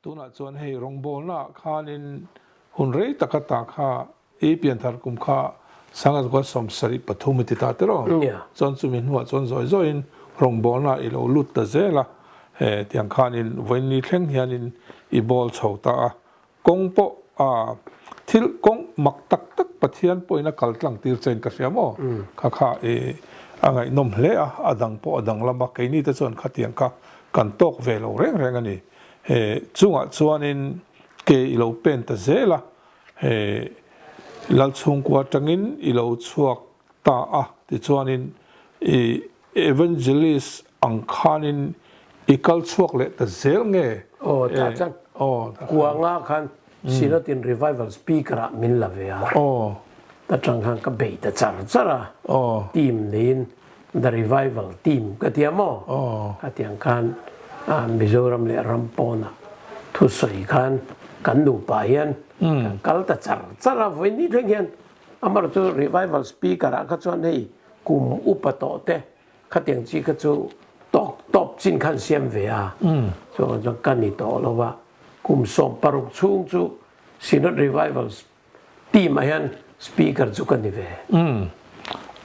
Tunah chuan hei rawngbawlnaah khanin hun rei tak ata kha i pianthar kum kha Sangha 73 i ti ta tiraw? Chuan chumi hnuah chuan zawi zawiin rawngbawlnaah i lo lut ta zel a, he tiang khanin vawiinni thleng hianin i bawl chho ta a, Kawng pawh a thil kawng mak tak tak Pathian pawhin a kal tlang tir chein ka hria maw? Kha kha i a ngaihnawm hle a, a dang pawh a dang lam a, keini te chuan khatiang kha kan tawk ve lo reng reng a ni. He chungah chuanin ke i lo pen ta zel a, he Lalchhungkua atangin i lo chhuak ta a, tichuanin i Evangelist ang khanin i kal chhuak leh ta zel nge? Aw tah chuan kuanga khan Synod in Revival Speaker ah min la ve a, ta tang khan ka bei ta char char a, team neiin The Revival Team ka tia maw? Ka tiang khan Mizoram leh ram pawnah thusawi khan kan nupa hian kan kal ta char char a, vawiin thleng hian Amaherawh chu Revival Speaker ah kha chuan hei kum upa tawh te khatiang chi kha chu tawk tawp chin khan siam ve a, chuvang chuan ka ni tawh lo va, kum 16 chhung chu Synod Revival team ah hian Speaker chu ka ni ve.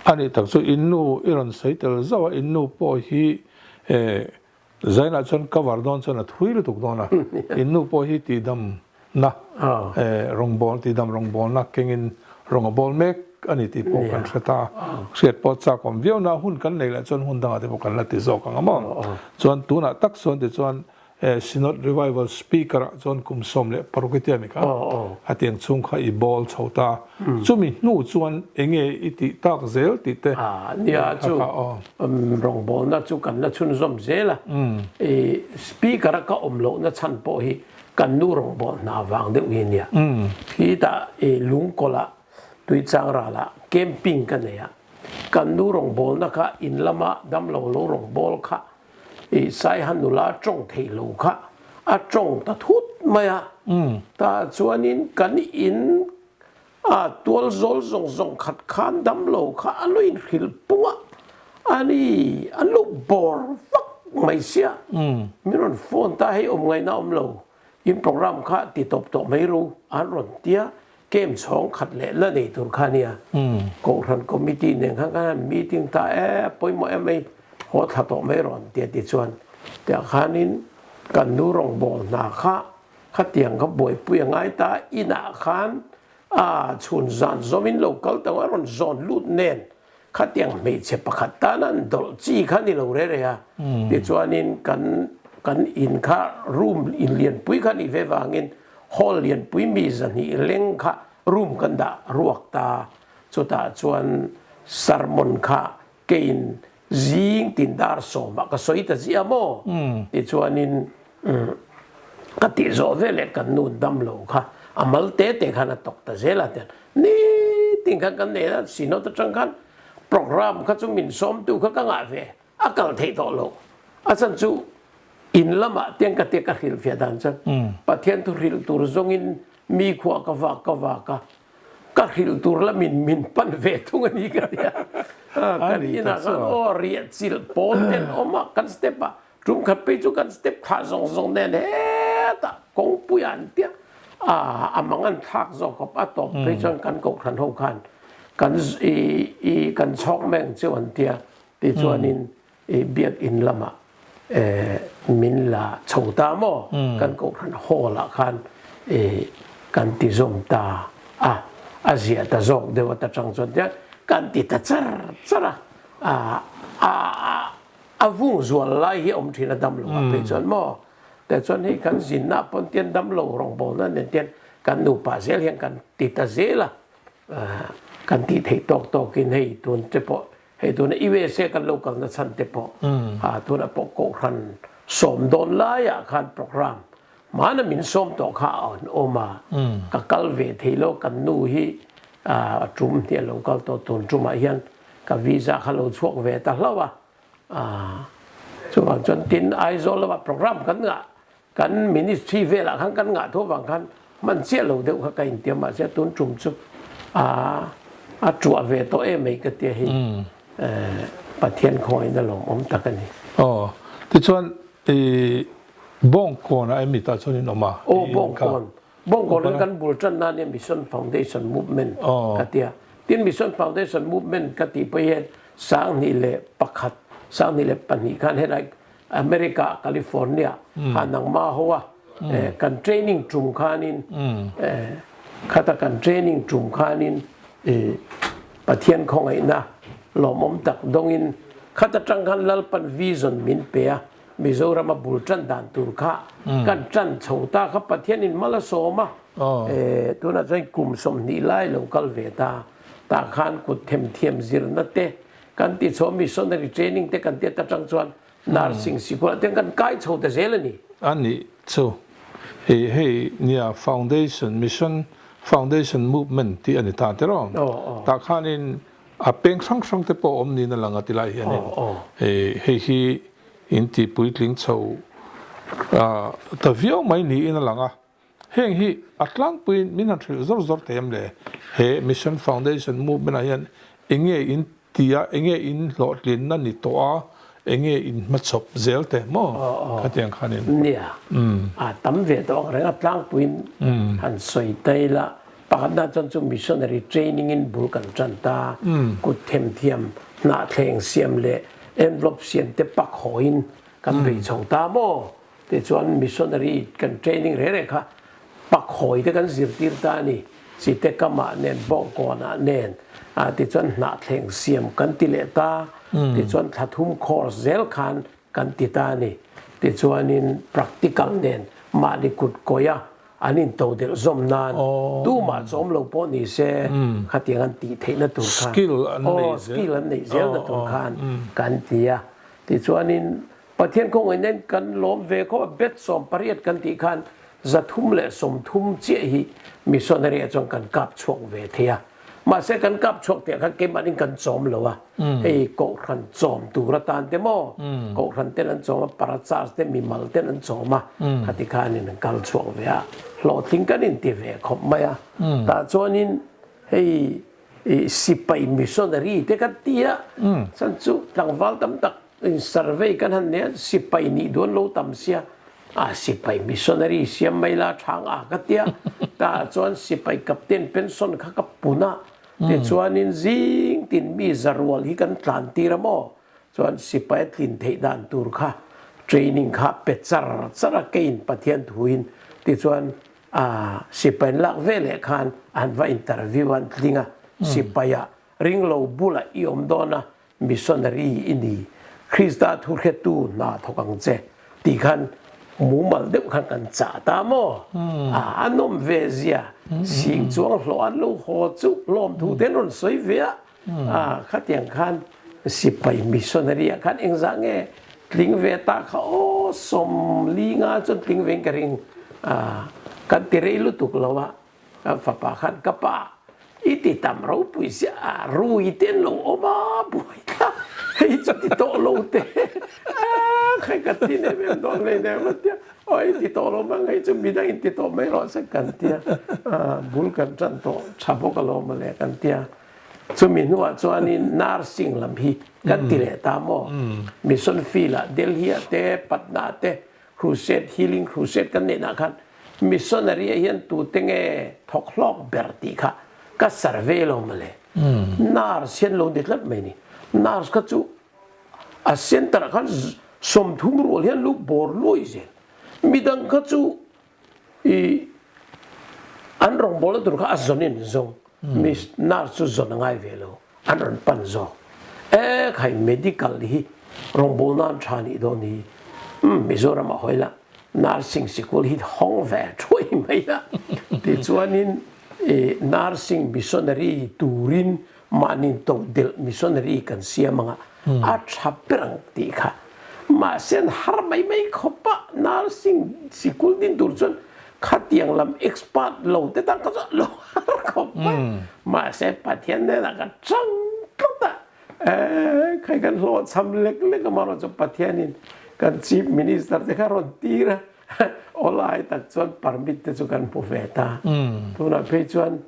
A nih tak chu in nu i rawn sawi tel zauh a, in nu pawh hi Zainah chuan cover dawn chuan a thui lutuk dawn a, in nu pawh hi tihdamna rawngbâwl, tihdam rawngbâwlna kengin rawng a bâwl mek a ni tih pawh kan hre ta. Hriat pawh chak awm viau na hun kan neih leh chuan hun dangah te pawh kan la ti zawk ang a maw? Chuan tunah tak chuan tichuan Synod Revival Speaker ah chuan kum 16 i tia ni kha a tiang chhung kha i bawl chho ta. Chumi hnu chuan enge i tih tak zel tih te Nia chu rawngbawlna chu kan la chhunzawm zel a. I Speaker a ka awm lohna chhan pawh hi kan nu rawngbâwl hna vang deuh hi a nia. Khitah i lungkawlah Tuichang ralah camping ka nei a. Kan nu rawngbawlna kha in lama damlo lo rawngbâwl kha I Saiha nula tawng theih lo kha a tawng ta thut mai a. Tah chuanin kan in a tual zawl zawng zawng khat khan dam lo kha a lo inhrilh pung a, a ni an lo bawr vak mai sia. Min rawn phone ta hei awm ngaihna awm lo, in program kha ti tawp tawh mai ru an rawn tia. Camp chhawng khat leh la nei tur kha nia. Kohhran committee nen khan kan han meeting ta e, pawimawh em mai, haw thla tawh mai rawn tia ti chuan tiah khanin kan nu rawngbâwl hna kha khatiang kha buaipui a ngai ta, inah khan a chhun zan zawmin lo kal ta a rawn zawn lut nen Khatiang hmeichhe pakhat tan an dawlh chi kha ni lo re re a, tichuanin kan kan in kha room in lianpui kha nih ve vangin hall lianpui mi zahnih leng kha room kan dah ruak ta, chutah chuan sermon kha keiin zing tin dar sawmah ka sawi ta ziah maw, tichuanin Ka tih zawh ve leh kan nu dam lo kha a mal te te khan a tawk ta zel a tian nitin khan kan nei a Synod atang khan program kha chu min sawmtu kha ka ngah ve a kal theih tawh lo a chhan chu in lamah tiang ka tia ka hrilhfiah dan chuan Pathian thu hrilh tur zawngin mi khua ka vak ka vak a ka hrilh tur lamin min pan ve thung a ni ka tia kan inah khan aw riah chilh pawl te an awm a kan step ah Tum khat phei chu kan step thlah zawng zawng nen hetah kawngpui ah an tia a a mang an thlak zawk khawp a tawp phei chuan kan kohhran ho khan kan i i kan chhawk mai ang cheu an tia tichuanin i biakin lamah min la chho ta maw kan kohhran hall ah khan i kan ti zawm ta a a zia ta zawk deuh ata tang chuan tian kan ti ta char char a a a A vung zual lai hi a awm thin a dam lo ah phei chuan maw? Teh chuan hei kan zinna pawn tian dam lo rawngbawlna nen tian kan nupa zel hian kan ti ta zel a, kan tih theih tawk tawkin hei tun te pawh hei tuna USA kan lo kalna chhan te pawh tunah pawh kohhran sawm dawn laiah khan program hmana min sawm tawh kha a an awm a, ka kal ve thei lo kan nu hi a tum hnih a lo kal tawh tun tumah hian Ka visa kha lo chhuak ve ta hlauh a, chuvang chuan tin Aizawl lama program kan ngah kan ministry velah khan kan ngah thu avang khan hman chiah lo deuh kha ka intiam mahse tun tum chu a tuah ve tawh em mai ka tia hi Pathian khawngaihna lawmawm tak a ni. Aw, tichuan i. Bawngkawnah em tah chuan in awm a? Aw Bawngkawn. Bawngkawn hi kan bul tan nan hian Mission Foundation Movement ka ti a. Tin Mission Foundation Movement ka tih pawh hian 2001, 2002 khan helai America California kha nangmah ho a kan training tum khanin khata kan training tum khanin Pathian khawngaihna lawmawm tak dawngin khata tang khan Lalpan vision min pe a. Mizoram a bul tan dan tur kha kan tan chho ta kha Pathian in mal a sawm a, tunah chuan kum 20 lai lo kal ve ta, tah khan kut themthiam zirna te kan ti chho a, missionary training te kan tiat atang chuan nursing sikul ah te kan kai chho ta zel a ni. A nih chu hei hei nia foundation mission foundation movement tih a ni ta tiraw? Tah khanin A peng hrang hrang te pawh awm niin a lang a ti lai hianin hei hi in ti puitling chho ta viau mai niin a lang a. Heng hi a tlangpuiin min han hrilh zawr zawr thei em le? He Mission Foundation Movement ah hian enge in ti a, enge in hlawhtlinna ni tawh a, enge in hmachhawp zel te maw khatiang khanin? Nia, a tam ve tawh ang reng a tlangpuiin han sawi ta ila. Pakhatna chuan chu missionary training in bul kan tan ta, kut themthiam, hnahthleng siam leh envelope siam te pak hawiin kan bei chho ta maw? Tichuan missionary kan training reh reh kha pak hawi te kan zirtir ta a ni, Chite kamah nen Bawngkawnah nen tichuan hnahthleng siam kan ti leh ta, tichuan thla thum course zel khan kan ti ta a ni. Tichuanin practical nen mahni kut kawia an intodelh zawm nan tumah chawm lo pawh ni se khatiang an tih theihna tur khan aw skill an neih zelna tur khan kan ti a. Tichuanin Pathian kawngaiin kan lawm ve khawp a, bet 18 kan tih khan 330 chiah hi missionary ah chuan kan kap chhuak ve thei a. Mahse kan kap chhuak teh khan keimahnin kan chawm lo a, hei kohhran chawm tur atan te maw, kohhran ten an chawm a, parachars te mimal ten an chawm a, khati khanin an kal chhuak ve a, hlawhtling kan inti ve khawp mai a. Tah chuanin hei sipai missionary te kan ti a, chuan chu tlangval tam tak In survey kan han nei a, sipai nih duan lo tam sia, a sipai missionary siam mai la thang a ka tia, tah chuan sipai captain pension kha ka pun a, tichuanin zing tin mi zarual hi kan tlan tir a maw, chuan sipai a tlin theih dan tur kha training kha pe char char a keiin Pathian thuin tichuan a sipai an lak ve leh khan an va interview a an tling a, sipai ah ringlo bulah i awm dawn a, Missionary i ni, Krista thuhretu hna thawk ang che tih khan mumal deuh khan kan chah ta maw? A nawm ve zia, sing chuang hlawh an lo haw chu lawmthu te an rawn sawi ve a, khatiang khan sipai missionary ah khan engzah nge tling ve ta kha aw 50 chuan tling ve in ka ring, kan ti rei lutuk lo a. Kan fapa khan ka pa i ti tam ropui sia a rui te an lo awm a buai thla hei chu ti tawh lo te a khai ka ti nem em dawn hlei nem a tia aw i ti tawh lo mang hei chu midang in ti tawh mai rawh se kan tia bul kan tan tawh tha bawk alawm mawle kan tia chumi hnuah chuanin nursing lam hi kan ti leh ta maw mission field ah Delhi ah te Patna te Crusade, Healing Crusade kan neihna khan missionary ah hian tute nge thawk hlawk ber tih kha ka survey lo mawle. Nurse hian lo ni tlat mai ni. Nurse kha chu a center ah khan 30 rual hian lu bawr luai zel. Midang kha chu i an rawngbawlna tur kha a zawn in zawng miss nurse chu zawn a ngai ve lo an rawn pan zawk e khai medical hi rawngbawlna an tha nih dawn hi um Mizoram a hawi la nursing sikul hi hawng ve thuai mai la tichuanin i nursing missionary turin Mahni todelh missionary kan siam anga a tha ber ang tih kha mahse an har mai mai khawp a, nursing sikul din tur chuan khatiang lam expert lo te tan kha chuan lo har khawp mai mahse Pathian hnenah ka chang tlat a, eh khai kan hlawhchham lek lek amaherawh chu Pathianin kan chief minister te kha rawn tir a, awlai tak chuan permit te chu kan hmu ve ta, tunah phei chuan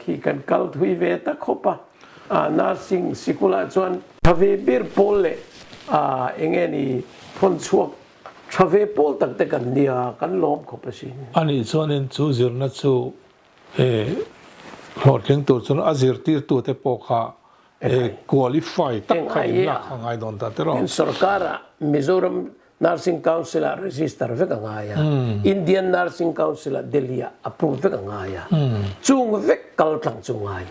Khi kan kal thui ve ta khawp a, nursing sikul ah chuan tha ve ber pawl leh eng nge ni thawn chhuak Tha ve pawl tak te kan nia, kan lawm khawp asin. Anih chuanin chu zirna chu hlawhtling tur chuan a zirtirtute pawh kha qualify tak kha in lak kha ngai dawn ta tiraw? Tin sorkar-ah Mizoram Nursing Council-ah register vek a ngai a, Indian Nursing Council-ah Delhi-ah approve vek a ngai a, chung vek kal tlang chu ngai.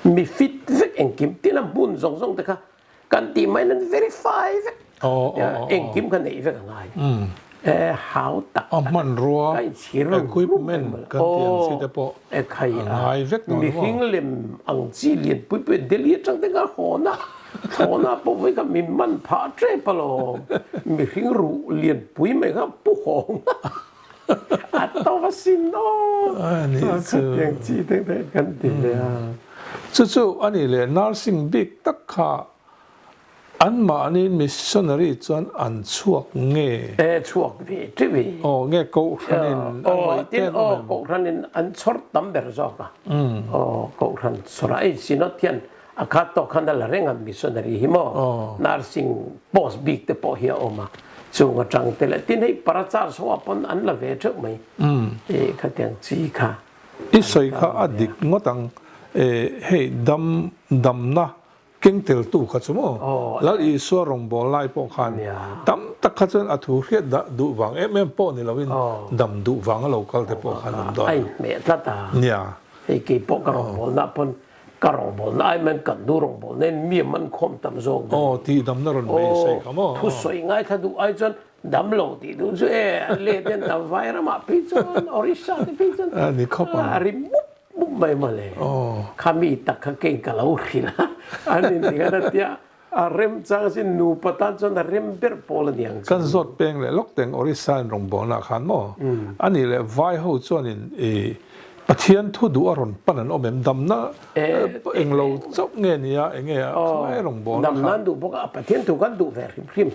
Mi fit vek engkim tin a hmun zawng zawng te kha Kan tih mai nan verify vek. Engkim kha neih vek a ngai. Hau tak. A hmanrua equipment kan tih ang chi te pawh a ngai vek dawn maw? Mihring lem ang chi lian pui pui Delhi atang te khan hawn a, thlawhna pawh vawi kha min man phah tep alawm. Mihring ruh lian pui mai kha pu hawng a to asin aw. Khatiang chi te kan ti ve a. Chu chu a nih leh nursing bik tak kha anmahni missionary chuan an chhuak nge? E chhuak ve ṭi ve. Aw nge kohhranin an ngaih ten awm em? Aw kohhranin an chhawr tam ber zawk a. Aw kohhran chhawr a ei synod hian a khat tawk khan a la reng a missionary hi maw nursing post bik te pawh hi a awm a chung atang te leh tin hei parachars ho ah pawn an la ve theuh mai e khatiang chi kha I sawi kha a dik ngawt ang e hei dam damna keng teltu kha chu maw Lal Isua rawngbâwl lai pawh khan tam tak kha chuan a thu hriat dah duh vang em em pawh ni loin dam duh vang a lo kal te pawh khan awm dawn a inhmeh tlat a nia hei keipawh ka rawngbâwlna pawn Ka rawngbawlna ai man kan nu rawngbawlna in mi man khawm tam zawk daih. Aw tih damna rawn beisei kha maw? Thu sawi ngaithla duh ai chuan dam lo tih duh chu e an let hian tam vai ramah phei chuan Orissa te phei chuan a ni khawp ang. A ri mup mup mai mawle. Kha mi tak kha kei ka lo hrilh a, an inti khan a tia A rem chang sin nupa tan chuan a rem ber pawl a ni ang chu. Kan zawt peng leh lawk teng Orissa in rawngbawlna ah khan maw? A nih leh vai ho chuanin i Pathian thu duh a rawn pan an awm em? Damna englo chauh nge nia enge a khalai rawngbawlna khan? Damna an duh bawk a, Pathian thu kan duh ve hrim hrim.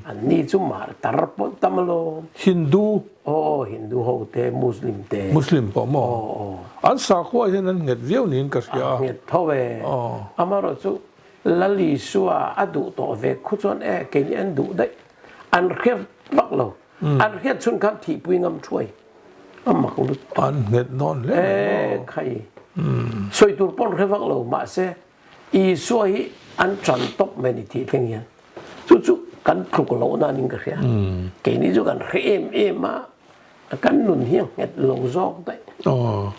An ni chu mar tar pawh tam alawm. Hindu. Aw Hindu ho te, Muslim te. Muslim pawh maw? An sakhua hian an nghet viau niin ka hria a. A nghet tho e. Amaherawhchu Lal Isua a duh tawh ve khu chuan e keini an duh daih an hriat vak lo an hriat chhun khan thihpui ngam thuai a mak lut an nghet nawn hle e khai sawi tur pawn hre vak lo mahse Isua hi an ṭan tawp mai ni tih thleng hian chu chu kan tluk loh nan in ka hria keini chu kan hre em em a kan nun hi a nghet lo zawk daih aw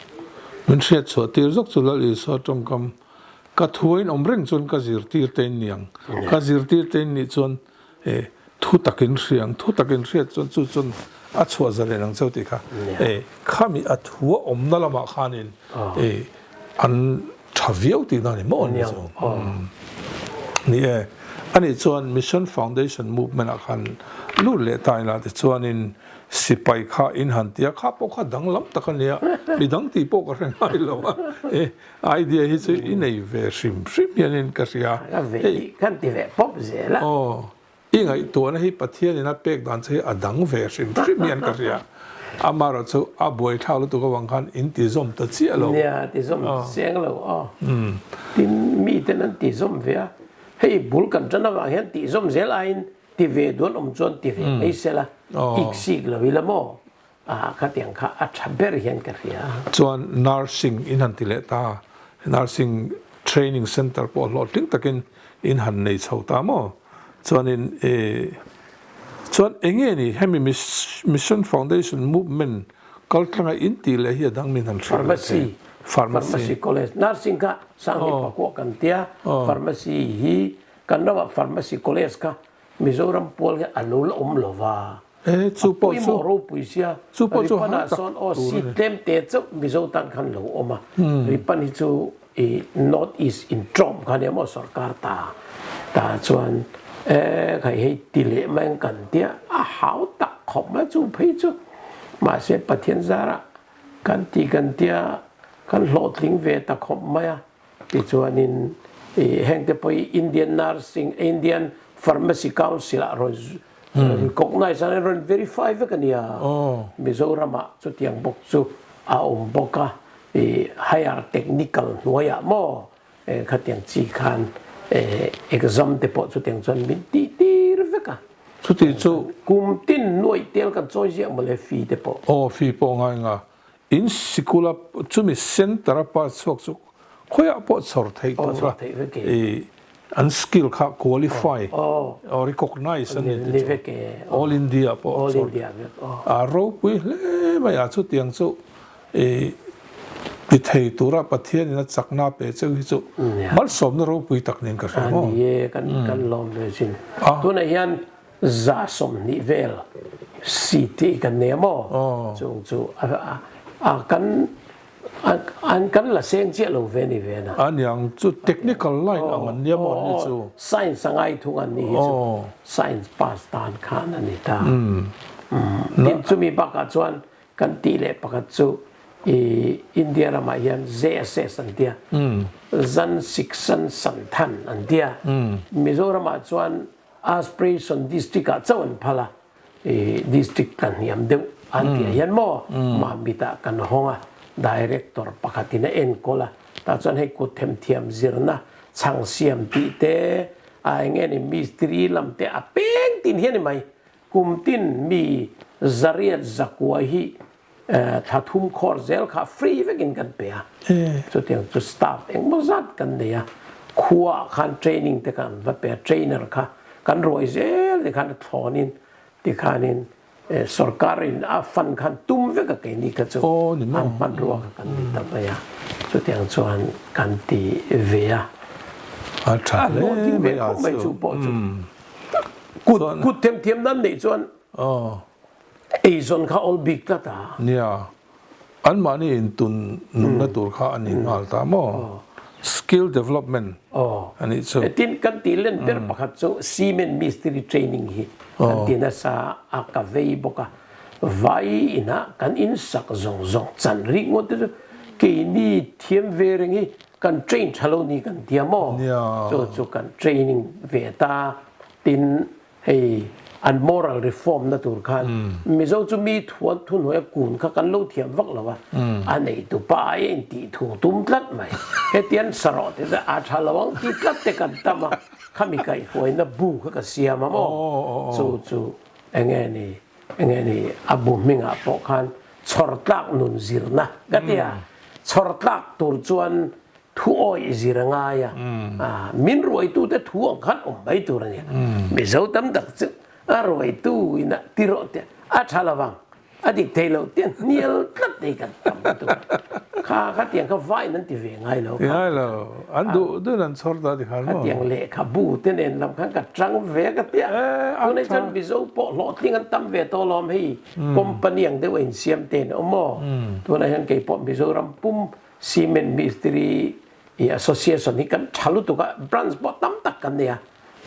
min hriat chhuah tir zawk chu Lal Isua tawngkam Ka thuain awm reng chuan ka zirtir te in ni ang. Ka zirtir te in nih chuan e thu takin hria ang, thu takin hriat chuan chu chuan a chhuah zalen ang cheu tih kha e khami a thu a awmna lamah khanin e an tha viau tihna a ni maw ni chu. Ni e, anih chuan Mission Foundation Movement ah khan lut leh ta ila tichuanin sipai kha in han tia kha pawh kha danglam tak a nia, midang tih pawh ka hre ngai lo a e. Idea hi chu i nei ve hrim hrim hianin ka hria. Ka ve tih khan ti ve pawp zel a. Aw, i ngaihtuahna hi Pathianin a pek dan che hi a dang ve hrim hrim hian ka hria. Amaherawh chu a buaithlak lutuk avang khan in ti zawm ta chiah lo. Nia, ti zawm chiang lo aw. Tin, miten an ti zawm ve a, hei bul kan tan avang hian tih zawm zel aiin ti ve duan awm chuan ti ve mai sela, iksik lo ila maw? Ah khatiang kha a tha ber hian ka hria. Chuan nursing in han ti leh ta, nursing training center pawh hlawhtling takin in han nei chho ta maw? Chuanin e chuan enge ni hemi Mission Foundation movement kaltlanga in tih leh hi a dang min han hrilh leh thei. Pharmacy Pharmacy College Nursing kha Sanghnih pakua kan tia Pharmacy hi kan ramah Pharmacy College kha Mizoram pual hi a lo la awm lo va. E, chu pawh chu. A pawimawh ropui sia. Chu pawh chu Ripan ah sawn aw seat tlem te chauh Mizo tan khan lo awm a. Ripan hi chu i North East in ṭawm kha nia maw sorkar ta ta chuan e khai hei ti leh mai ang kan tia a hau tak khawp mai chu phei chu. Mahse Pathian zarah kan ti kan tia kan hlawhtling ve ta khawp mai a. Tichuanin heng te pawh hi Indian Nursing, Indian Pharmacy Council ah rawn recognize an rawn verify vek a nia. Mizoram ah chutiang bawk chu a awm bawk a, higher technical hnuaiah maw khatiang chi khan exam te pawh chutiang chuan min tih tir vek a. Chuti chu. Kum tin nuaih tel kan chawi ziah mawle fee te pawh. Aw fee pawh ngai nga. In sikul a chumi center a pass chhuak chu khawiah pawh chhawr theih tura i an skill kha qualify or recognize a ni te chu all India pawh chhawr a ropui hle mai a chutiang chu i ti thei tura Pathian in a chakna pe cheu hi chu malsawmna ropui tak niin ka hria maw. A ni e kan lawm ve chin. Tunah hian 30 vel seat hi kan nei a maw? Chung chu a kan an kan la seng chiah lo ve ni ve na. A niang chu technical line ang an nia maw ni chu. Science a ngai thung an ni hi chu science pass tan khan a ni ta. Tin chumi bakah chuan kan tih leh pakhat chu i India ramah hian JSS an tia Jan Shikshan Santhan an tia Mizoramah chuan Aspiration District ah chauh an phal a, i District tla hniam deuh an tih ah hian maw Mamit ah kan hawng a, Director pakhat in a enkawl a, tah chuan hei kut themthiam zirna chhang siam tih te, a eng nge ni mistiri lam te a peng tin hian i mai kum tin mi zariat zakua hi Thla thum khawr zel kha free vekin kan pe a, chutiang chu staff engmaw zat kan nei a, khuaah khan training te kha an va pe a, trainer kha kan ruai zel tikhan a thlawnin tikhanin sorkarin a fund khan tum vek a keini kha chu an hmanrua kha kan ni ta mai a, chutiang chuan kan ti ve a, a hlawhtling ve khawp mai chu pawh chu kut kut themthiam nan neih chuan Eizawn kha awl bik tlat a. Nia, anmahni intun nunna tur kha a ni nghal ta maw? Skill development a nih chu. Tin, kan tih len ber pakhat chu cement mistiri training hi kan ti nasa a, ka vei bawk a. Vai inah kan insak zawng zawng chan rik ngawt te chu keini thiam ve reng hi kan train tha lo ni kan tia maw? Chu chu kan training ve ta. Tin, Hei an moral reform na tur khan Mizo chu mi thuan thuhnuai a kun kha kan lo thiam vak lo a, a neitu pa ai a intih thu tum tlat mai. Hetian sarawh te chu a tha lo ang ti tlat te kan tam a, khami kaihhruaina bu kha ka siam a maw? Chu chu enge ni enge ni a bu hmingah pawh khan chhawrtlak nun zirna ka ti a, chhawrtlak tur chuan Thu awih zir a ngai a, min ruaitute thu ang khan awm mai tur a ni. Mizo tam tak chu a ruaitu in a ti rawh te a tha lo vang, a dik thei lo te hnial tlat te hi kan tam lutuk a. Kha khatiang kha vaiin an ti ve ngai lo. Ti ngai lo, an duh duhin an chhawr ta ti khan maw? Khatiang lehkhabu te nen lam khan ka tang ve a ka ti a. Tunah chuan Mizo pawh hlawhtling an tam ve tawh alawm hei company ang deuh a insiam te an awm maw? Tunah hian keipawh Mizoram pum Cement Mistiri i Association hi kan tha lutuk a, branch pawh tam tak kan nei a,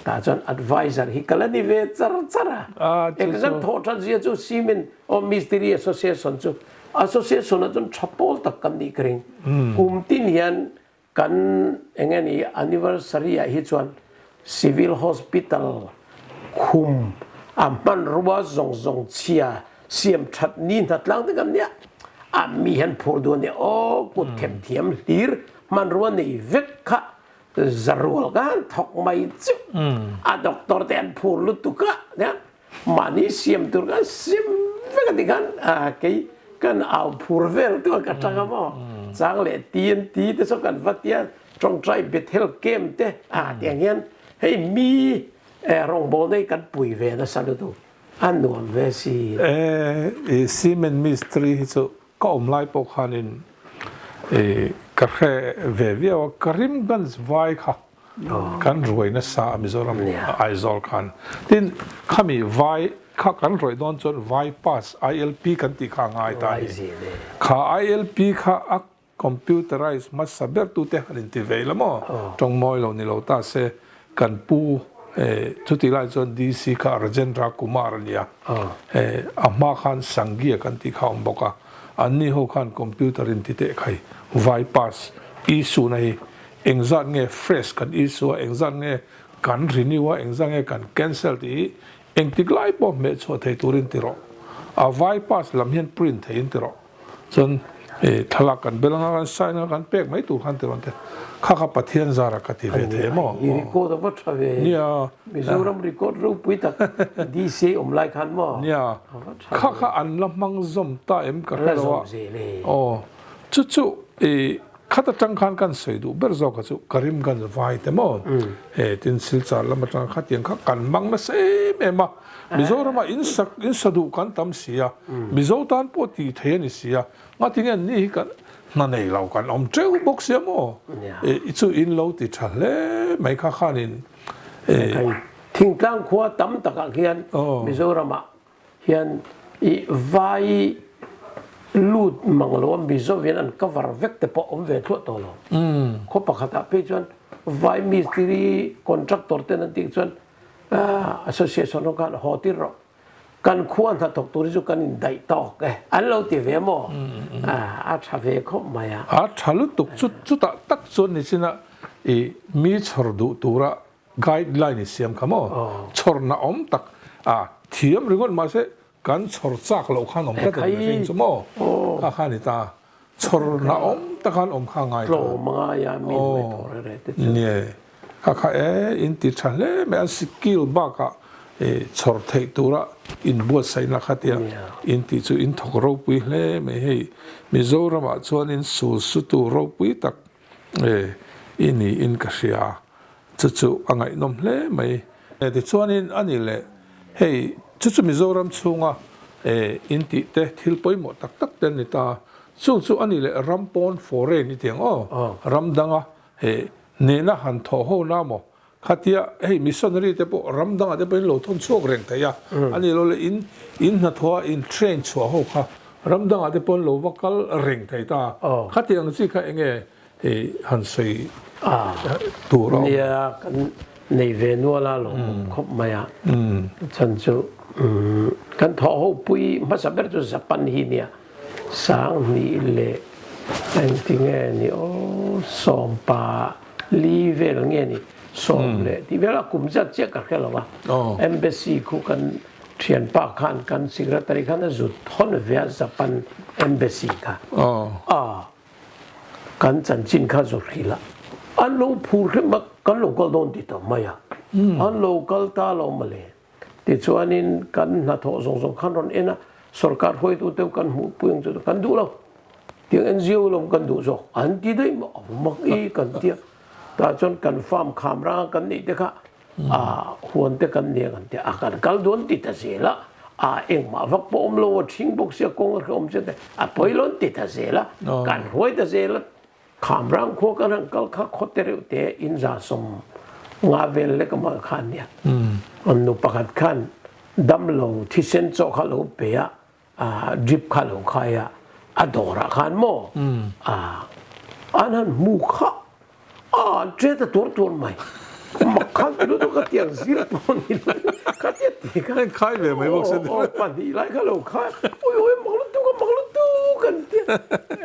tah chuan advisor hi ka la ni ve char char a. Exam thawh that zia chu Cement or Mistiri Association chu Association ah chuan tha pawl tak kan nih ka ring. Kum tin hian kan eng nge ni anniversary ah hi chuan Civil Hospital khum a hmanrua zawng zawng chhia siam that ni hna tlang te kan nia a mi hian phur duh ania aw kut themthiam hlir hmanrua nei vek kha zarual ka han thawk mai chu a doctor te an phur lutuk a nia mahni siam tur khan siam vek a ti khan kei kan au phur vel tu ka tang a maw chang leh TNT te saw kan va tia tawngtai Bethel camp te a tiang hian hei mi rawngbawl nei kan pui ve nasa lutuk a nuam ve si. E cement mistri hi chu ka awm lai pawh khanin ka hre ve viau a, Karimganj vai kha kan ruai nasa a Mizoram Aizawl khan. Tin khami vai kha kan ruai dawn chuan vai pass ILP kan tih kha a ngai ta a ni. Kha ILP kha a Computerize hmasa ber tute han inti ve ila maw? Tawng mawi lo ni lo ta se, kan pu chutih lai chuan DC kha Rajendra Kumar a nia, a hma khan Sangya kan tih kha a awm bawk a, anni ho khan computer inti teh khai vai pass issue na hi engzat nge fresh kan issue a, engzat nge kan renew a, engzat nge kan cancel tih hi engtik lai pawh hmehchhuah thei turin ti rawh, a vai pass lam hian print theihin ti rawh. Chuan Thlalak kan bel anga kan sign anga kan pek mai tur khan ti rawn te kha kha Pathian zara ka ti ve thei maw? I record a va tha ve. Nia. Mizoram record ropui tak DC awm lai khan maw? Nia. Kha kha an la hmang zawm ta em ka hre lo a. Aw. Chu chu i khat atang khan kan sawi duh ber zawk kha chu Karimganj vai te maw? He tin Silchar lam atang khatiang kha kan hmang nasa em em a. Mizorama in sak in sa duh kan tam si a, Mizo tan pawh tih thei a ni si a, ngatinge an ni hi kan hna nei lo kan awm teuh bawk sia maw? I chu in lo ti tha hle mai kha khanin e. Thingtlang khua tam takah khian Mizoramah hian i vai lut mang lo a Mizo hian an cover vek te pawh awm ve thluah tawh lo. Khaw pakhatah phei chuan vai mistiri contractor ten an tih chuan Association ho khan haw tir rawh. Kan khua hnathawk tur hi chu kan indaih tawk e. An lo ti ve maw? A tha ve khawp mai a. A tha lutuk chu chutah tak chuan nichin a i mi chhawr duh tura guideline i siam kha maw? Chhawrna awm tak a thiam ringawt mahse Kan chhawr chak loh khan awm tlat a ni mihring chu maw? Kha kha a ni ta. Chhawrna awm tak khan awm kha a ngai ta. Tlawm a ngai a, mi hnuai tawh reh reh te chu. Nie. Kha kha e, in ti tha hle mai an skill bakah chhawr theih tura inbuatsaihna kha tia in tih chu in thawk ropui hle mai hei. Mizoramah chuan in sul sutu ropui tak i niin ka hria. Chu chu a ngaihnawm hle mai. Tichuanin a ni leh hei chu chu Mizoram chhunga in tih te thil pawimawh tak tak te an ni ta. Chung chu a ni leh ram pawn foreign i ti ang aw, ram danga nena han thawh ho na maw khatia hei missionary te pawh ram dangah te pawh in lo thawn chhuak reng thei a, a ni lo leh in in hnathawha in train chhuah ho kha ram dangah te pawh an lo va kal reng thei ta. Khatiang chi kha enge Hei han sawi tur a awm. Nia, kan nei ve nual a lawmawm khawp mai a. Chhan chu kan thawh ho pui hmasa ber chu Japan hi nia. Sanghnih leh engtinge ni aw sawmpa li vel nge ni sawm leh tih vel a kum zat chiah ka hre lo a. Embassy khu kan thianpa khan kan secretary khan a zut thawn ve a Japan embassy kha. Kan chanchin kha zawrh hril a, an lo phur hrem a, kan lo kal dawn ti ta mai a, an lo kal ta lo mawle. Tichuanin kan hnathawh zawng zawng khan rawn en a, sorkar hruaitu te kan hmuhpui ang chu kan duh lo, tiang NGO lam kan duh zawk an ti daih maw, a mak i kan ti a, tah chuan kan farm kham ranga kan neih te kha a huan te kan nia kan ti a kan kal dawn ti ta zel a a engmah vak pawh awm lo a ṭhing bawk sia kawng a hrehawm sia te a pawi lo an ti ta zel a kan hruai ta zel a Khamrang khua kan han kal kha khaw te reuh te in za sawm nga vel lek a mah kha ania an nu pakhat khan damlo thisen chaw kha lo pe a a drip kha lo khai a a dawrah khan maw a an han hmu kha a an ṭe ta tuar tuar mai mak khan ti lutuk ka tiang zir pawh ni lo ka tia ti kha khai ve mai bawk se aw pahnih lai kha lo khai ui ui mak lutuk a mak lutuk an tia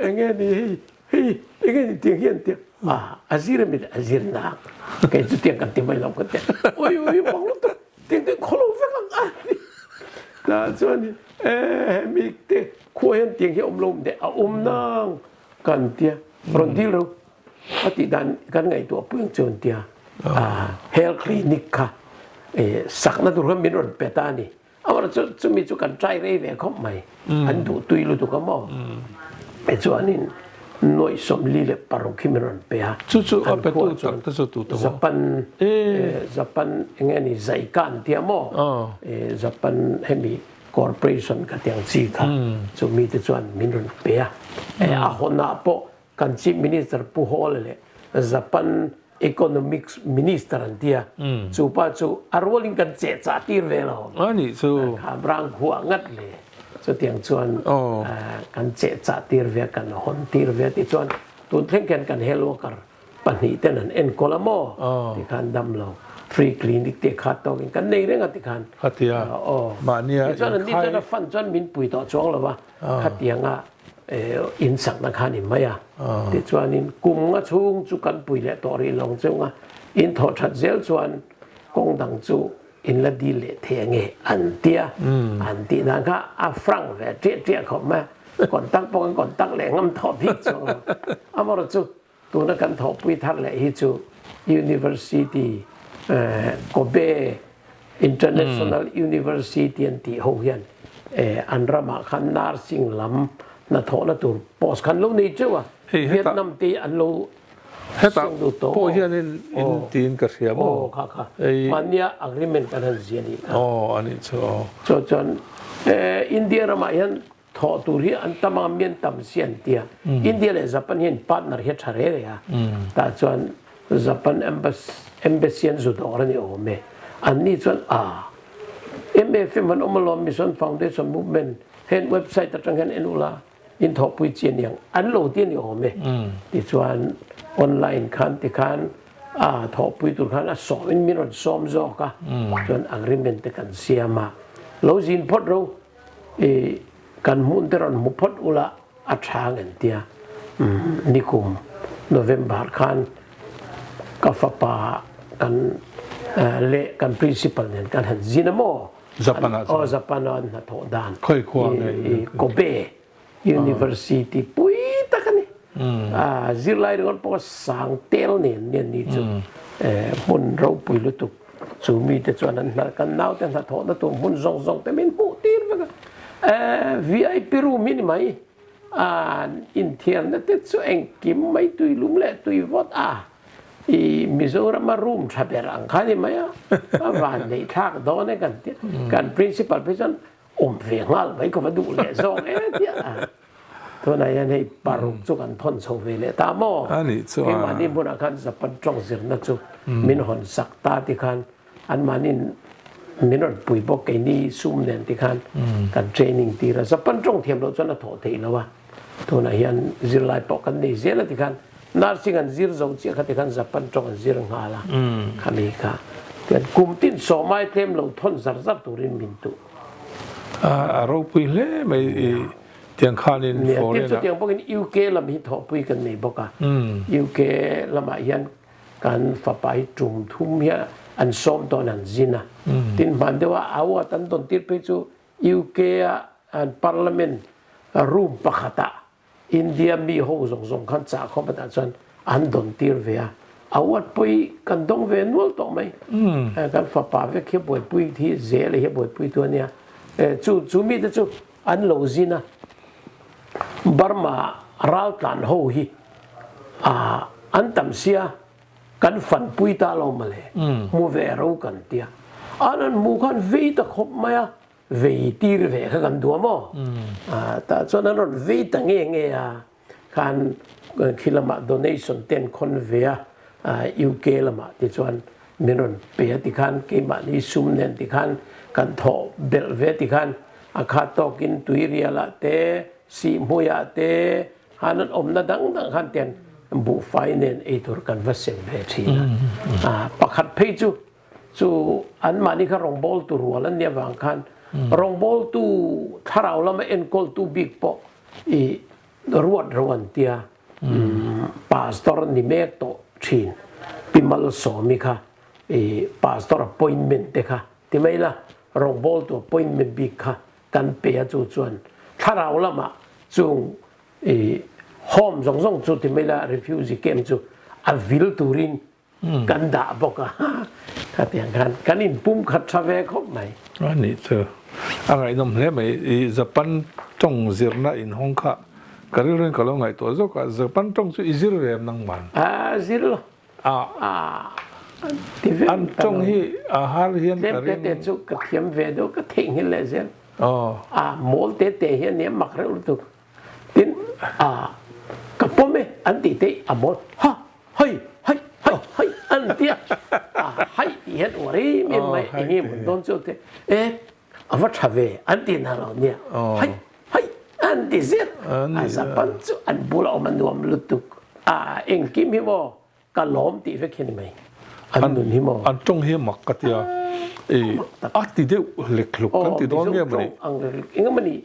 enge ni hei hei enge ni tiang hian tia a a zir a mi a zir nak kei chu tiang kan ti mai lo ka tia ui ui mak lutuk Ting ting khaw lo vek ang a ti. Tah chuan e hemi te khua hian tiang hi a awm lo de a awm nang kan tia rawn dil ro a tih dan kan ngaihtuah pui ang chu an tia health clinic kha sakna tur kha min rawn pe ta a ni. Amaherawhchu chu chumi chu kan try rei ve khawp mai. An duh tui lutuk a maw? Tichuanin nuaih 46 hi min rawn pe a. Chu chu a petu tak te chu tu te maw? Japan Japan eng nge ni Zaikan an tia maw? Japan hemi corporation ka ti ang chi kha chu mite chuan min rawn pe a. A hawnah pawh Kan Chief Minister Pu Hawla leh Japan Economics Minister an ti a, chu pa chu a rualin kan cheh chah tir ve lo. A nih chu. Kha brang huah ngat le. Chutiang chuan kan cheh chah tir ve a, kan hawn tir ve a tichuan tun thleng khian kan health worker pahnih ten an enkawl a maw tikhan dam lo free clinic te kha tawkin kan nei reng a tikhan. Khatia mahnia Tichuan an ni chuan a fund chuan min pui tawh chuang lo va. Khatianga in sakna kha a ni mai a. Tichuanin kum nga chhung chu kan pui leh tawh rih lo chung a, in thawh that zel chuan kawng dang chu in la dil leh thei ange an ti a. An tih dan kha a frank ve ṭiah ṭiah khawp mai a. Contact pawh kan contact leh ngam tawh bik chuang lo. Amaherawhchu tuna kan thawhpui thar leh hi chu University Kobe International University an tih ho hian an ramah khan nursing lam hnathawhna tur post khan lo nei teuh a. Vietnam te an lo Hetah pawh hianin in tiin ka hria maw? Aw kha kha. Mahnia agreement kan han zia nih kha. Aw a nih chu aw. Chu chuan India ramah hian thawh tur hi an tam anga mian tam si an tia. India leh Japan hian partner hi a tha re re a. Tah chuan Japan embassy an zu dawr a ni awm e. Anni chuan a MFM an awm alawm Mission Foundation Movement hen website atang hian en ula in thawhpui chi a niang an lo ti a ni awm e. Tichuan online khan tikhan a thawhpui tur khan a sawmin min rawn sawm zawk a, chuan agreement te kan siam a, lo zin phawt ro i kan hmun te rawn hmu phawt ula a tha ang an tia. Nikum November khan ka fapa kan leh kan principal nen kan han zin a maw? Japan ah chuan. Japan ah an hnathawh dan. Khoi khua nge? Kobe University pui tak a ni. Zirlai ringawt pawh sang tel nen nen ni chu hmun ropui lutuk chu mite chuan an hna kan naute hnathawhna tur hmun zawng zawng te min hmuh tir vek a. VIP room hi ni mai. An inthiarna te chu engkim mai tui lum leh tui vawt a. I Mizorama room tha ber ang kha ni mai a, a van neih thlak dawn e kan tia. Kan principal phei chuan awm ve nghal mai ka va duh leh zawk e tia. Tunah hian hei paruk chu kan thawn chho ve leh ta maw? Keimahni hmunah khan Japan tawng zirna chu min hawn sak ta ti khan Anmahnin min rawn pui bawk keini sum nen ti khan kan training tir a, Japan tawng thiam loh chuan a thawh theih lo a, tunah hian zirlai pawh kan nei zel a ti khan nursing an zir zo chiah kha ti khan Japan tawng an zir nghal a, khami kha tian kum tin sawmai tlem lo thawn zar zar turin min tuh. A ropui hle mai i tiang khanin foreign a. Chutiang bawkin UK lam hi thawhpui kan nei bawk a, UK lamah hian Kan fapa hi tum thum hi an sawm tawn an zin a. Tin hman deuh a award an dawn tir phei chu UK a an parliament room pakhat ah India mi ho zawng zawng khan chah khawp atah chuan an dawn tir ve a. Award pawh hi kan dawng ve nual tawh mai. Kan fapa vek hi a buaipui hi zel hi a buaipui tu ania. Chu chu mite chu an lo zin a. Burma raltlan ho hi an tam sia kan fanpui ta lo mawle hmu ve ro kan tia an an hmu khan vei ta khawp mai a vei tir ve kha kan duh a maw tah chuan an rawn vei ta nge nge a khan khi lamah donation te an khawn ve a UK lamah te chuan min rawn pe a tikhan keimahni sum nen tikhan kan thawh belh ve tikhan a khat tawkin tuirialah te sihhmuiah te han an awmna dang dang khan ten buhfai nen eitur kan va sem ve thin a pakhat phei chu chu anmahni kha rawngbawltu rual an nih avang khan rawngbawltu thlarau lama enkawltu bik pawh i ruat ro an tia Pastor ni mek tawh thin Pi Malsawmi kha i pastor appointment te kha ti mai la rawngbawltu appointment bik kha kan pe a chu chuan thlarau lamah chung i home zawng zawng chu ti mai la refugee camp chu a vil turin kan dah bawk a khatiang khan kan inpum khat tha ve khawp mai. A nih chu a ngaihnawm hle mai i Japan tawng zirna in hawng kha ka rilruin ka lo ngaihtuah zawk a Japan tawng chu i zir ve em nangman? A zir lo. A ti ve an tawng hi a har hian ka ring. Tlem te te chu ka thiam ve deuh ka theihnghilh leh zel. A mawl te te hi a nia mak reuh lutuk. Tin a ka pawm e an tih te a mawl ha hei hei hei hei an tia a hei tih hian uar em em mai eng nge mun dawn chu te e a va tha ve an ti na lo nia hei hei an ti zet a Japan chu an bula awm a nuam lutuk a engkim hi maw ka lawm tih vek hi ni mai an nun hi maw an tawng hi mak ka tia e a ti deuh hlek hluk kan ti dawn nge mawni ang engemawni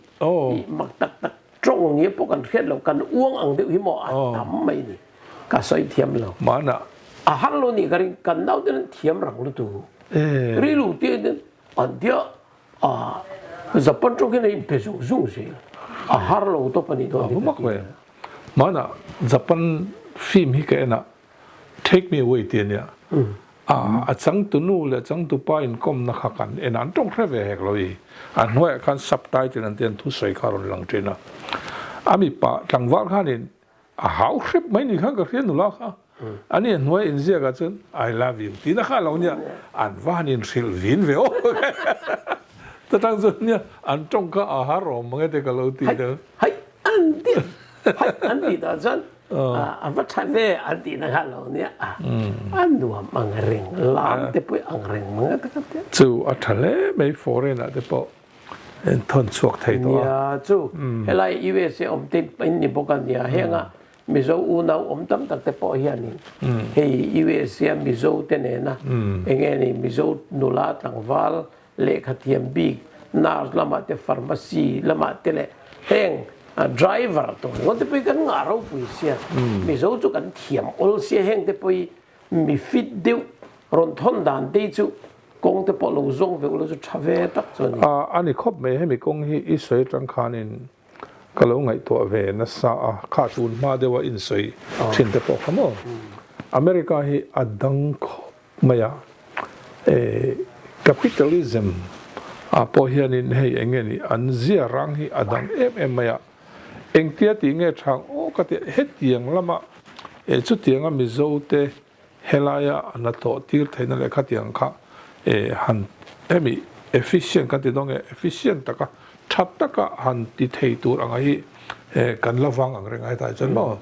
mak tak tak tawng nge pawh kan hriat lo kan uang ang deuh hi maw a tam mai ni ka sawi thiam lo mana a har lo ni ka ring kan nau ten an thiam rang lutu rilu te ten an tia a Japan tawng hian a inpe zung zung zel. A har lo tawp a nih dawn hi ka ti. Hmanah Japan film hi ka en a, Take Me Away tih a nia. A changtu nu leh changtu pa inkawmna kha kan en a, an tawng hre ve hek lo i. A hnuaiah khan subtitle an tih an thusawi kha a rawn lang thin a. A mipa tlangval khanin A hau hrep mai ni khan ka hria nula kha. Ani a hnuai inziak ah chuan I love you tihna kha a lo nia, an va han inhrilh vin ve aw. Ta tang chuan nia an tawng kha a har awm mang e te ka lo ti deuh. Hai an ti hai an tih tah chuan a va tha ve an tihna kha a lo nia, a nuam ang reng lam te pawh ang reng mang e te ka ti. Chu a tha hle mai foreign ah te pawh En thawn chhuak thei tawh a. Nia chu helai USA awm te in ni bawk a nia henga Mizo unau awm tam tak te pawh hianin hei USA a Mizo te nena enge ni Mizo nula tlangval lehkha thiam bik nurse lamah te pharmacy lamah te leh heng driver tur ringawt te pawh hi kan ngah ropui sia Mizo chu kan thiam awl sia heng te pawh hi mi fit deuh rawn thawn dan te hi chu Kawng te pawh lo zawng ve ula chu tha ve tak chu a ni. A ni khawp mai, hemi kawng hi i sawi atang khanin ka lo ngaihtuah ve nasa a, kha tun hma deuha insawi thin te pawh kha maw? America hi a dang khawp mai a, capitalism ah pawh hianin hei eng nge ni an zia rang hi a dang em em mai a, engtia tih nge thang aw ka ti a, hetiang lama chutianga Mizo te Helaia a hnathawh tir theihna leh khatiang kha han hemi efficient kan ti dawn nge efficient taka tha taka han ti thei tur anga hi kan la vang ang reng a hetah chuan maw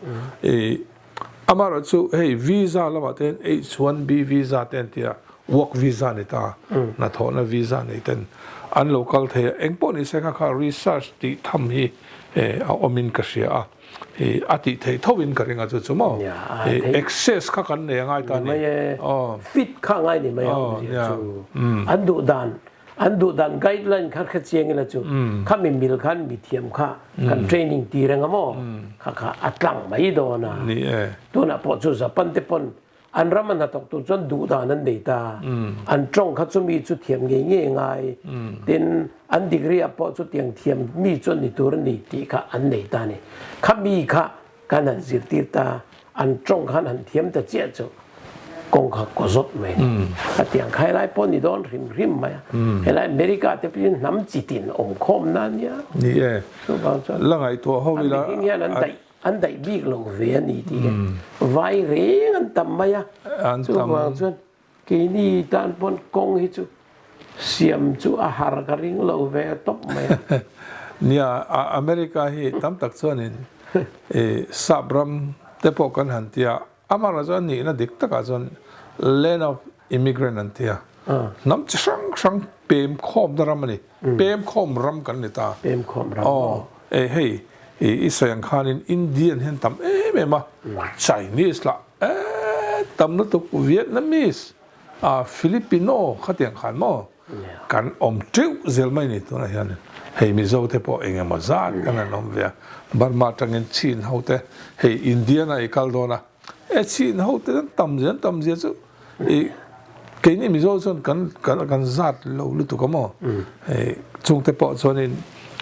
amaherawh chu hei visa lamah te hian H1B visa te an ti a work visa ni ta hnathawhna visa nei ten an lo kal thei a engpawh ni se kha kha research tih tham hi a awmin ka hria a. I a tih theih tho in ka ring a chu chu maw. I access kha kan nei a ngai ta ni. Fit kha ngai ni mai a awmzia chu. An duh dan an duh dan guideline kha hre chiang ila chu kha mi mil khan mi thiam kha kan training ti reng a maw kha kha a tlang mai dawn a. Tunah pawh chu Japan te pawn An ram a hnathawk tur chuan duh dan an nei ta. An tawng kha chumi chu thiam ngei ngei ngai. Tin, an degree ah pawh chutiang thiam mi chu an ni tur a ni tih kha an nei ta a ni. Kha mi kha kan han zirtir ta, an tawng khan han thiam ta chiah chu kawng kha kaw zawt mai a ni. Khatiang kha helai pawh ni dawn hrim hrim mai a. Helai America te pawhin hnam chitin awm khawmna a nia. Ni e. Chuvang chuan La ngaihtuah ho ila. A mihring hian an daih. An daih bik lo ve a ni tih hi vai reng an tam mai a, chuvang chuan keini tan pawn kawng hi chu siam chu a har ka ring lo ve tawp mai a. Nia, America hi tam tak chuanin sap ram te pawh kan han ti a, Amah chuan nihna dik takah chuan land of immigrant an ti a, hnam chi hrang hrang pem khawmna ram a ni, pem khawm ram kan ni ta. Pem khawm ram. Aw, e hei i sawi ang khanin Indian hian tam em em a, Chinese lah e tam lutuk, Vietnamese, Filipino khatiang khan maw kan awm teuh zel mai ni tunah hian hei Mizo te pawh eng emaw zat kan han awm ve a, Burma atangin Chin ho te hei Indian a i kal dawn a, e Chin ho te an tam zia an tam zia chu i keini Mizo chuan kan kan zat lo lutuk a maw hei chungte pawh chuanin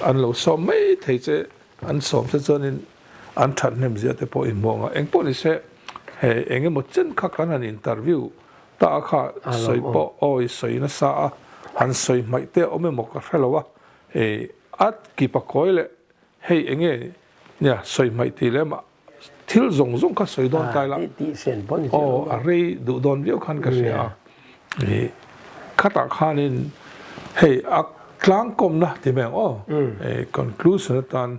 an lo sawm mai thei che an sawm te chuanin an that hnem zia te pawh i hmuh ang a, engpawh ni se hei eng emaw chen kha kan han interview Ta kha sawi pawh awi sawi nasa a, han sawi hmaih te awm emaw ka hre lo a, hei a kipa kawi leh hei enge nia sawi hmaih tih leh mah thil zawng zawng kha sawi dawn tlai la, aw a rei duh dawn viau khan ka hria a, ih khatah khanin hei a tlangkawmna ti mai ang aw, conclusion atan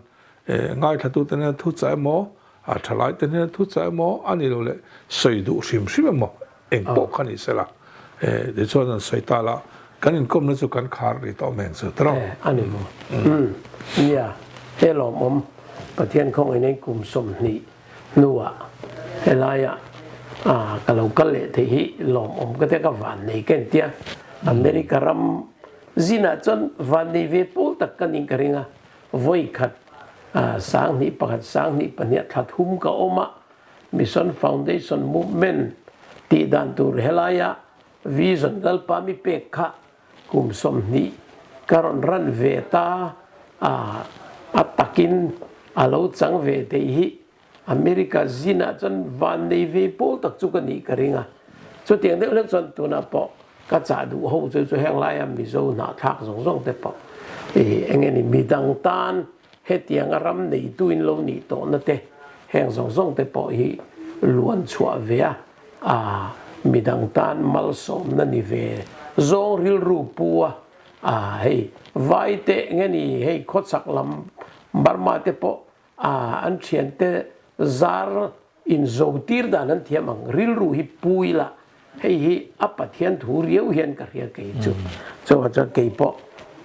ngaithlatute nena thu chah emaw A thalai te hnena thu chah emaw a ni lo leh sawi duh hrim hrim emaw eng pawh kha ni sela tichuan an sawi ta la kan inkawmna chu kan khar rih tawh men chu tawrh. A ni maw? Umm nia he lawmawm Pathian khawngaih in kum 20 hnuah helaia ka lo kal leh theih hi lawmawm ka tia ka vannei ka intia America ram zinah chuan vannei ve pawl tak ka nih ka ring a. Vawi khat 2001 2002 thla thum ka awm a, Mission Foundation Movement tih dan tur helaia Vision Lalpa mi pek kha kum 20 ka rawn ran ve ta a. A takin a lo chang ve theih hi America zinah chuan van nei ve pawl tak chu ka nih ka ring a. Chutiang deuh hlek chuan tunah pawh ka chah duh ho chu chu heng laia Mizo hnahthlak zawng zawng te pawh ih eng nge ni midang tan hetianga ram neitu in lo nih tawhna te heng zawng zawng te pawh hi luan chhuah ve a, aa midang tan malsawmna ni ve zawng rilru pu a, aa hei vai te nge ni hei khawchhak lam Burma te pawh A an thiante zar in zo tir dan an thiam ang rilru hi pu ila hei hi a Pathian thu riau hian ka hria kei chu. Chuvang chuan kei pawh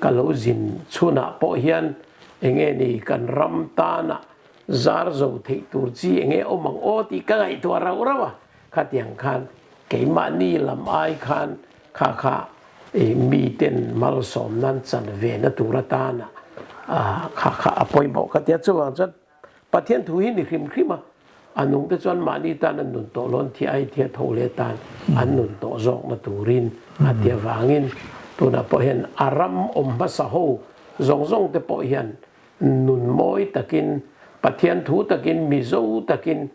ka lo zin chhunah pawh hian enge ni kan ram tana zar zo theih tur chi enge awm ang aw tih ka ngaihtuah rauh rauh a, khatiang khan keimahni lam ai khan Kha kha i miten malsawm nan chan ve na tur atana kha kha a pawimawh ka tia. Chuvang chuan Pathian thu hi ni hrim hrim a, a nung te chuan mahni tan an nun tawh lo, an thi ai thia tho leh tan an nun tawh zawk na turin a ti avangin tunah pawh hian a ram awm hmasa ho zawng zawng te pawh hian nun mawi takin, Pathian thu takin, Mizo takin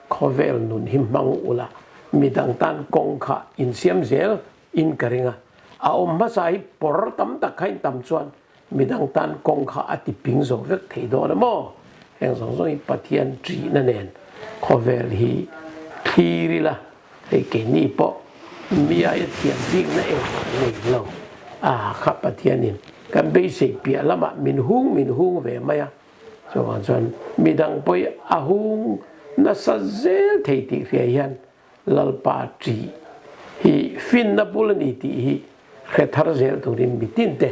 khawvel nun hi hmang ula, midang tan kawng kha insiam zel in ka ring a. A awm hmasa hi pawr tam tak kha in tam chuan midang tan kawng kha a ti ping zo vek thei dawn a maw? Heng zawng zawng hi Pathian ṭihna nen khawvel hi thlir ila, hei keini pawh mi aia thiam bikna engmah nei lo a kha Pathianin kan beisei piah lamah min hung min hung ve mai a, chuvang chuan midang pawh hi a hung nasa zel thei tih hria hian Lalpa ṭih hi finna bul a ni tih hi hre thar zel turin mitinte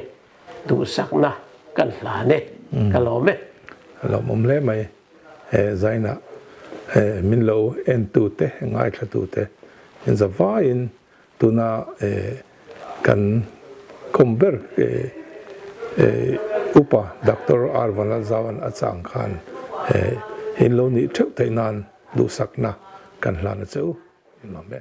duhsakna kan hlan e, ka lawm e. A lawmawm hle mai. He zainah min lo entute, ngaithlatute in zavaiin tuna kan kawm ber Upa Doctor R Vanlalzaua'n a chang khan in lo nih theuh theih nan duhsakna kan hlan a che u. Nuam e.